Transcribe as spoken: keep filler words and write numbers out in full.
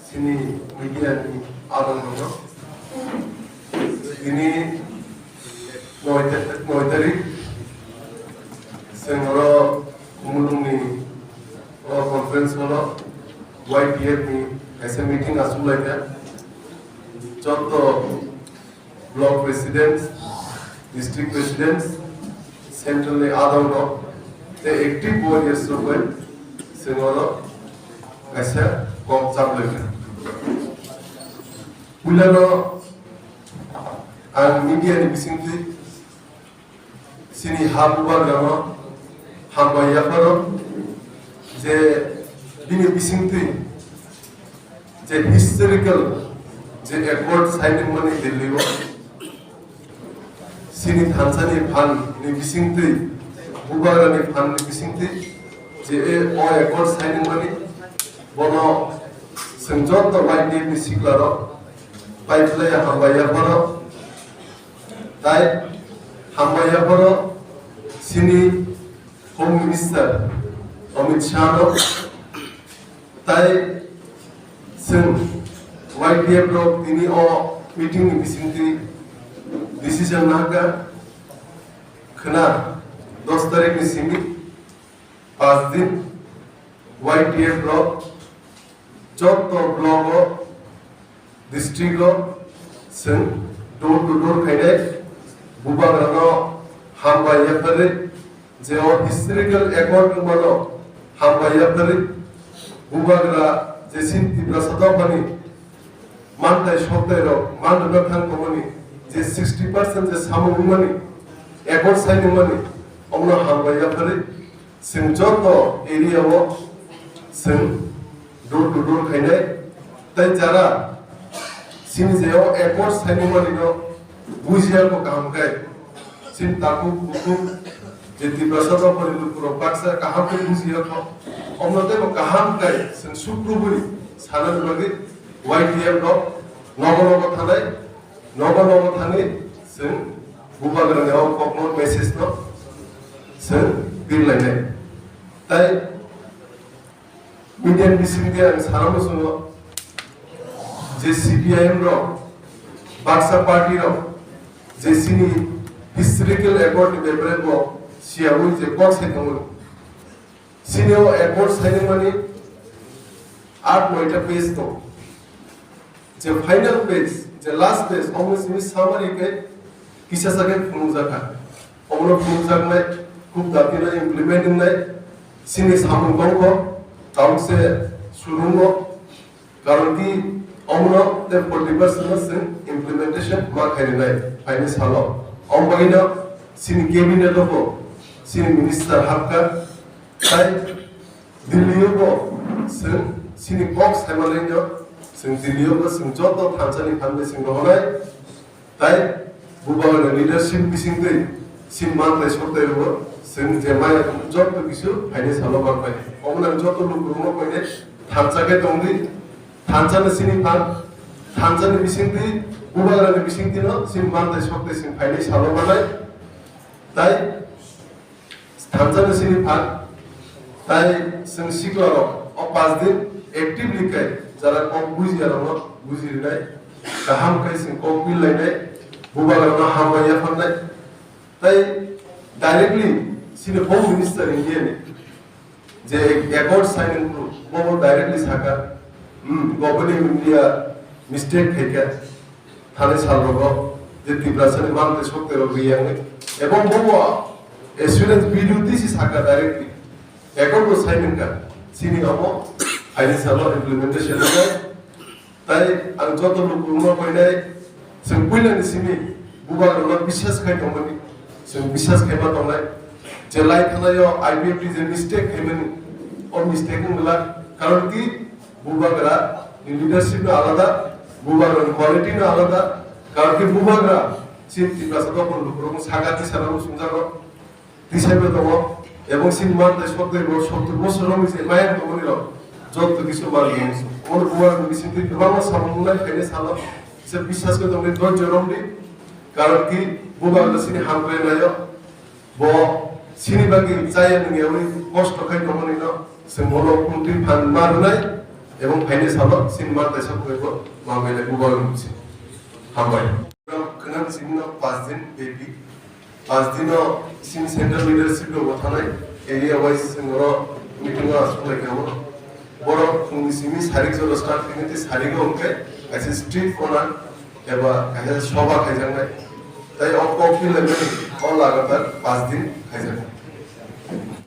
Chini media ni adong no. Tini noi ta-, noi tarik, chwng oro Khumulwng ni o conference hall o Y T F ni kaisa meeting achuk lai kha. Joto block president, district president, central ni adong rok, tei active warriors rok bai chwng oro kaisa kok chap lai kha. Puila no ang media ni bisingtwi chini ha bubagrano hambai yapharo je bini bisingtwi je historical je accord signing mani Delhi o chini thansa ni phan ni bisingtwi bubagra ni phan ni bisingtwi je o accord signing mani bono chwng joto bai ni sikla rok pai phlai hambai yapharo. Tai hambai yapharo chini Home Minister Amit Shah no, tai chwng Y T F rok tini o meeting ni bisingtwi decision nahakha khwna dos tarik ni simi pas din Y T F rok joto block o district o chwng door to door khainai bubagrano hambai yapharwi je o historical accord wngmano hambai yapharwi bubagra je chini Tiprasa dophani mantai soktai rok man rwna thang tongmani je sixty percent je samung wngmani accord sign wngmani omono hambai yapharwi chwng joto area o chwng door to door khainai tei jara chini je o accord sign wngmani no bujiya kho kaham khe chini takhuk bukhuk je Tiprasa dophani lukurok baksa kaham khe bujiya kho omono teibo kaham khe chwng sukrubui sanani bagwi Y T F rok nogo nogo thanai. Nogo nogo thani chwng bubagrani o kokno message no chwng birlainai. Tai media ni bisingtwi ang sana muchungo je C P I M rok baksa party rok je chini historical accord ni bepare bo siyaui je kok sai tongo. Chini o accord signing mani aat noita page tongo. Je final page, je last page, omo simi summary khe kisa sa khe phunukjakha. Omono phunukjaknai khub dakti no implement wngnai chini samung tongkho, tauk se surungo. Karon ki omono tei forty percent no chwng implementation ma khainai phaini salo. Omo bagwino chini cabinet o bo chini minister habkha. Tai Delhi o bo chwng chini kok saimanai no chwng Delhi o bo chwng joto thansa ni phan bai chwng rohonai. Tai bubagra leadership bisingtwi chini mantai soktai rwo chwng je maya joto kisu phaini salo manpai. Omo nang joto lukurokno koine thansa khe tongdi, thansa ni chini phan, thansa ni bisingtwi bubagra ni bisingtwi no chini mantai soktai chwng phaini salo manai. Tai thansa ni chini phan, tai chwng sikla rok o pas din actively khe jara kok bujiya rok no buji rinai, kaham khe chwng kok bil lainai, bubagra no hambai yapharnai. Tai directly chini Home Minister India ni je accord signing group bo bo directly saka, hmm, Government of India mistake khaikha. Thani salrogo je Tiprasani mantai sokterok riyangwi, ebong bobo assurance video tisi saka directly, accord bo sign wngkha, chini omo phaini salo implementation wngkha. Tai ang joto lukurokno koinai, chwng puilani simi bubagrokno biswas khai tongmani, chwng biswas khaima tongnai. Je lai thanaio I P F T je mistake khaimani, o mistake wng glak, karon ki bubagra ni leadership no alada, bubagra ni quality no alada, karon ki bubagra chini Tiprasa dophani lukurok saka tisa rok sumjago, tisa bo tongo, ebong chini mantai sotto bosor, sotto bosor rok ni se mayang tongmani rok joto kisu manwi musu. Omo bubagra ni bisingtwi kwbangma samung wngnai phaini salo se biswas khe tongwi dhorjo romdi, karon ki bubagra chini hamkrai naio, bo Sini bagwi chaya nungyawi kosto khai tongmani no chwng bono kuntwi phan ma rwnai ebong phaini salo sini ma kaisa khuibo ma bainai bubagra bwsi. Hambai. Khwnam sini no pas din bepi. Pas din no sini central leadership rok bo thanai area wise chwng oro meeting o aswk lai kha. Borok phungni simi sarik jora start khainai tei sarik o hwnkhe kaisa street corner eba kaisa soba khaijaknai. Tai o kok philaimani o lagatar pas din khaijaknai.